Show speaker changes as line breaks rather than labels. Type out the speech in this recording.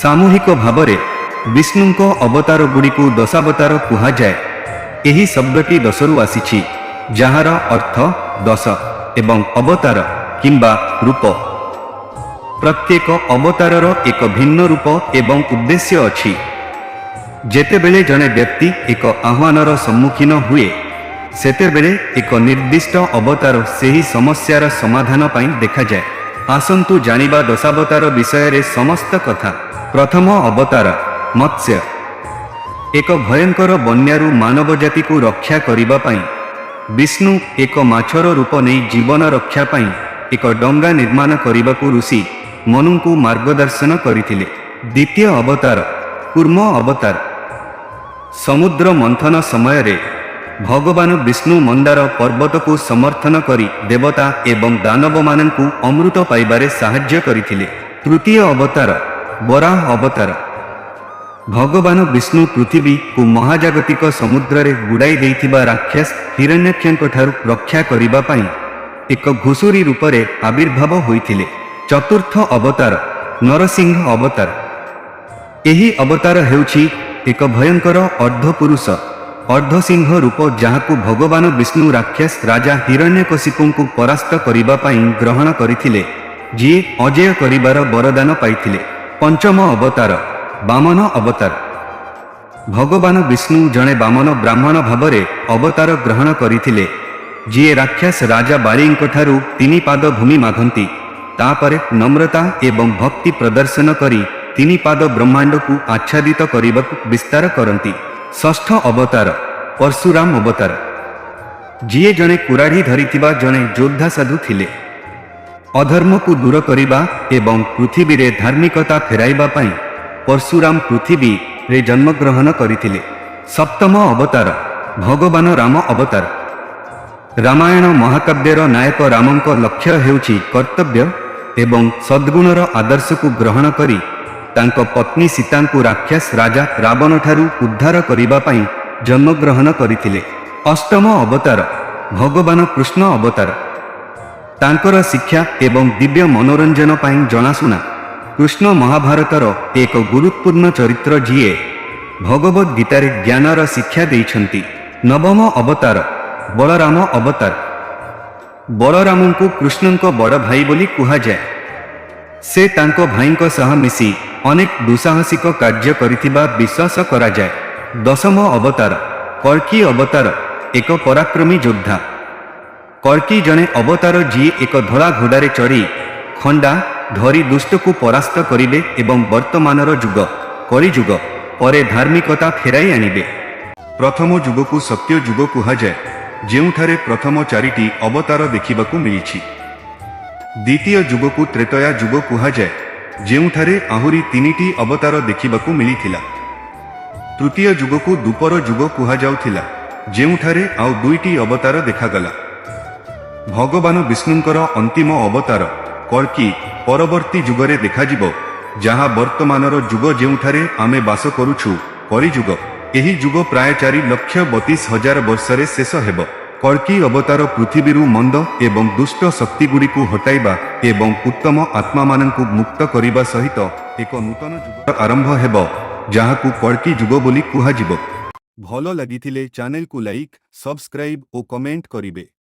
ସାମୂହିକ ଭାବରେ ବିଷ୍ଣୁଙ୍କ ଅବତାରଗୁଡ଼ିକୁ ଦଶାବତାର କୁହାଯାଏ। ଏହି ଶବ୍ଦଟି ଦଶରୁ ଆସିଛି, ଯାହାର ଅର୍ଥ ଦଶ ଏବଂ ଅବତାର କିମ୍ବା ରୂପ। ପ୍ରତ୍ୟେକ ଅବତାରର ଏକ ଭିନ୍ନ ରୂପ ଏବଂ ଉଦ୍ଦେଶ୍ୟ ଅଛି। ଯେତେବେଳେ ଜଣେ ବ୍ୟକ୍ତି ଏକ ଆହ୍ୱାନର ସମ୍ମୁଖୀନ ହୁଏ, ସେତେବେଳେ ଏକ ନିର୍ଦ୍ଦିଷ୍ଟ ଅବତାର ସେହି ସମସ୍ୟାର ସମାଧାନ ପାଇଁ ଦେଖାଯାଏ। ଆସନ୍ତୁ ଜାଣିବା ଦଶାବତାର ବିଷୟରେ ସମସ୍ତ କଥା। ପ୍ରଥମ ଅବତାର, ମତ୍ସ୍ୟ। ଏକ ଭୟଙ୍କର ବନ୍ୟାରୁ ମାନବ ଜାତିକୁ ରକ୍ଷା କରିବା ପାଇଁ ବିଷ୍ଣୁ ଏକ ମାଛର ରୂପ ନେଇ ଜୀବନ ରକ୍ଷା ପାଇଁ ଏକ ଡଙ୍ଗା ନିର୍ମାଣ କରିବାକୁ ଋଷି ମନୁଙ୍କୁ ମାର୍ଗଦର୍ଶନ କରିଥିଲେ। ଦ୍ୱିତୀୟ ଅବତାର, କୂର୍ମ ଅବତାର। ସମୁଦ୍ର ମନ୍ଥନ ସମୟରେ ଭଗବାନ ବିଷ୍ଣୁ ମନ୍ଦାର ପର୍ବତକୁ ସମର୍ଥନ କରି ଦେବତା ଏବଂ ଦାନବମାନଙ୍କୁ ଅମୃତ ପାଇବାରେ ସାହାଯ୍ୟ କରିଥିଲେ। ତୃତୀୟ ଅବତାର, ବରାହ ଅବତାର। ଭଗବାନ ବିଷ୍ଣୁ ପୃଥିବୀକୁ ମହାଜାଗତିକ ସମୁଦ୍ରରେ ବୁଡ଼ାଇ ଦେଇଥିବା ରାକ୍ଷସ ହିରଣ୍ୟାକ୍ଷଙ୍କ ଠାରୁ ରକ୍ଷା କରିବା ପାଇଁ ଏକ ଘୁଷୁରୀ ରୂପରେ ଆବିର୍ଭାବ ହୋଇଥିଲେ। ଚତୁର୍ଥ ଅବତାର, ନରସିଂହ ଅବତାର। ଏହି ଅବତାର ହେଉଛି ଏକ ଭୟଙ୍କର ଅର୍ଦ୍ଧପୁରୁଷ ଅର୍ଦ୍ଧସିଂହ ରୂପ, ଯାହାକୁ ଭଗବାନ ବିଷ୍ଣୁ ରାକ୍ଷସ ରାଜା ହିରଣ୍ୟକଶିପୁଙ୍କୁ ପରାସ୍ତ କରିବା ପାଇଁ ଗ୍ରହଣ କରିଥିଲେ, ଯିଏ ଅଜେୟ କରିବାର ବରଦାନ ପାଇଥିଲେ। ପଞ୍ଚମ ଅବତାର, ବାମନ ଅବତାର। ଭଗବାନ ବିଷ୍ଣୁ ଜଣେ ବାମନ ବ୍ରାହ୍ମଣ ଭାବରେ ଅବତାର ଗ୍ରହଣ କରିଥିଲେ, ଯିଏ ରାକ୍ଷସ ରାଜା ବାଳିଙ୍କଠାରୁ ତିନି ପାଦ ଭୂମି ମାଗନ୍ତି, ତାପରେ ନମ୍ରତା ଏବଂ ଭକ୍ତି ପ୍ରଦର୍ଶନ କରି ତିନି ପାଦ ବ୍ରହ୍ମାଣ୍ଡକୁ ଆଚ୍ଛାଦିତ କରିବାକୁ ବିସ୍ତାର କରନ୍ତି। ଷଷ୍ଠ ଅବତାର, ପରଶୁରାମ ଅବତାର, ଯିଏ ଜଣେ କୁରାଢ଼ୀ ଧରିଥିବା ଜଣେ ଯୋଦ୍ଧା ସାଧୁ ଥିଲେ। ଅଧର୍ମକୁ ଦୂର କରିବା ଏବଂ ପୃଥିବୀରେ ଧାର୍ମିକତା ଫେରାଇବା ପାଇଁ ପରଶୁରାମ ପୃଥିବୀରେ ଜନ୍ମଗ୍ରହଣ କରିଥିଲେ। ସପ୍ତମ ଅବତାର, ଭଗବାନ ରାମ ଅବତାର। ରାମାୟଣ ମହାକାବ୍ୟର ନାୟକ ରାମଙ୍କ ଲକ୍ଷ୍ୟ ହେଉଛି କର୍ତ୍ତବ୍ୟ ଏବଂ ସଦ୍ଗୁଣର ଆଦର୍ଶକୁ ଗ୍ରହଣ କରି ତାଙ୍କ ପତ୍ନୀ ସୀତାଙ୍କୁ ରାକ୍ଷସ ରାଜା ରାବଣଠାରୁ ଉଦ୍ଧାର କରିବା ପାଇଁ ଜନ୍ମଗ୍ରହଣ କରିଥିଲେ। ଅଷ୍ଟମ ଅବତାର, ଭଗବାନ କୃଷ୍ଣ ଅବତାର। ତାଙ୍କର ଶିକ୍ଷା ଏବଂ ଦିବ୍ୟ ମନୋରଞ୍ଜନ ପାଇଁ ଜଣାଶୁଣା କୃଷ୍ଣ ମହାଭାରତର ଏକ ଗୁରୁତ୍ୱପୂର୍ଣ୍ଣ ଚରିତ୍ର, ଯିଏ ଭଗବତ ଗୀତାରେ ଜ୍ଞାନର ଶିକ୍ଷା ଦେଇଛନ୍ତି। ନବମ ଅବତାର, ବଳରାମ ଅବତାର। ବଳରାମଙ୍କୁ କୃଷ୍ଣଙ୍କ ବଡ଼ ଭାଇ ବୋଲି କୁହାଯାଏ। ସେ ତାଙ୍କ ଭାଇଙ୍କ ସହ ମିଶି ଅନେକ ଦୁଃସାହସିକ କାର୍ଯ୍ୟ କରିଥିବା ବିଶ୍ୱାସ କରାଯାଏ। ଦଶମ ଅବତାର, କଳ୍କୀ ଅବତାର, ଏକ ପରାକ୍ରମୀ ଯୋଦ୍ଧା। କଳ୍କୀ ଜଣେ ଅବତାର, ଯିଏ ଏକ ଧଳା ଘୋଡ଼ାରେ ଚଢ଼ି ଖଣ୍ଡା ଧରି ଦୁଷ୍ଟକୁ ପରାସ୍ତ କରିବେ ଏବଂ ବର୍ତ୍ତମାନର ଯୁଗ, କଳିଯୁଗ ପରେ ଧାର୍ମିକତା ଫେରାଇ ଆଣିବେ।
ପ୍ରଥମ ଯୁଗକୁ ସତ୍ୟ ଯୁଗ କୁହାଯାଏ, ଯେଉଁଠାରେ ପ୍ରଥମ ଚାରିଟି ଅବତାର ଦେଖିବାକୁ ମିଳିଛି। ଦ୍ୱିତୀୟ ଯୁଗକୁ ତ୍ରେତୟା ଯୁଗ କୁହାଯାଏ, ଯେଉଁଠାରେ ଆହୁରି ତିନିଟି ଅବତାର ଦେଖିବାକୁ ମିଳିଥିଲା। ତୃତୀୟ ଯୁଗକୁ ଦ୍ୱାପର ଯୁଗ କୁହାଯାଉଥିଲା, ଯେଉଁଠାରେ ଆଉ ଦୁଇଟି ଅବତାର ଦେଖାଗଲା। ଭଗବାନ ବିଷ୍ଣୁଙ୍କର ଅନ୍ତିମ ଅବତାର କଳ୍କୀ ପରବର୍ତ୍ତୀ ଯୁଗରେ ଦେଖାଯିବ, ଯାହା ବର୍ତ୍ତମାନର ଯୁଗ, ଯେଉଁଠାରେ ଆମେ ବାସ କରୁଛୁ, କଳିଯୁଗ। ଏହି ଯୁଗ ପ୍ରାୟ 4,32,000 ବର୍ଷରେ ଶେଷ ହେବ। କଳ୍କୀ ଅବତାର ପୃଥିବୀରୁ ମନ୍ଦ ଏବଂ ଦୁଷ୍ଟ ଶକ୍ତିଗୁଡ଼ିକୁ ହଟାଇବା ଏବଂ ଉତ୍ତମ ଆତ୍ମାମାନଙ୍କୁ ମୁକ୍ତ କରିବା ସହିତ ଏକ ନୂତନ ଯୁଗ ଆରମ୍ଭ ହେବ, ଯାହାକୁ କଳ୍କୀ ଯୁଗ ବୋଲି କୁହାଯିବ। ଭଲ ଲାଗିଥିଲେ ଚ୍ୟାନେଲକୁ ଲାଇକ୍, ସବସ୍କ୍ରାଇବ୍ ଓ କମେଣ୍ଟ କରିବେ।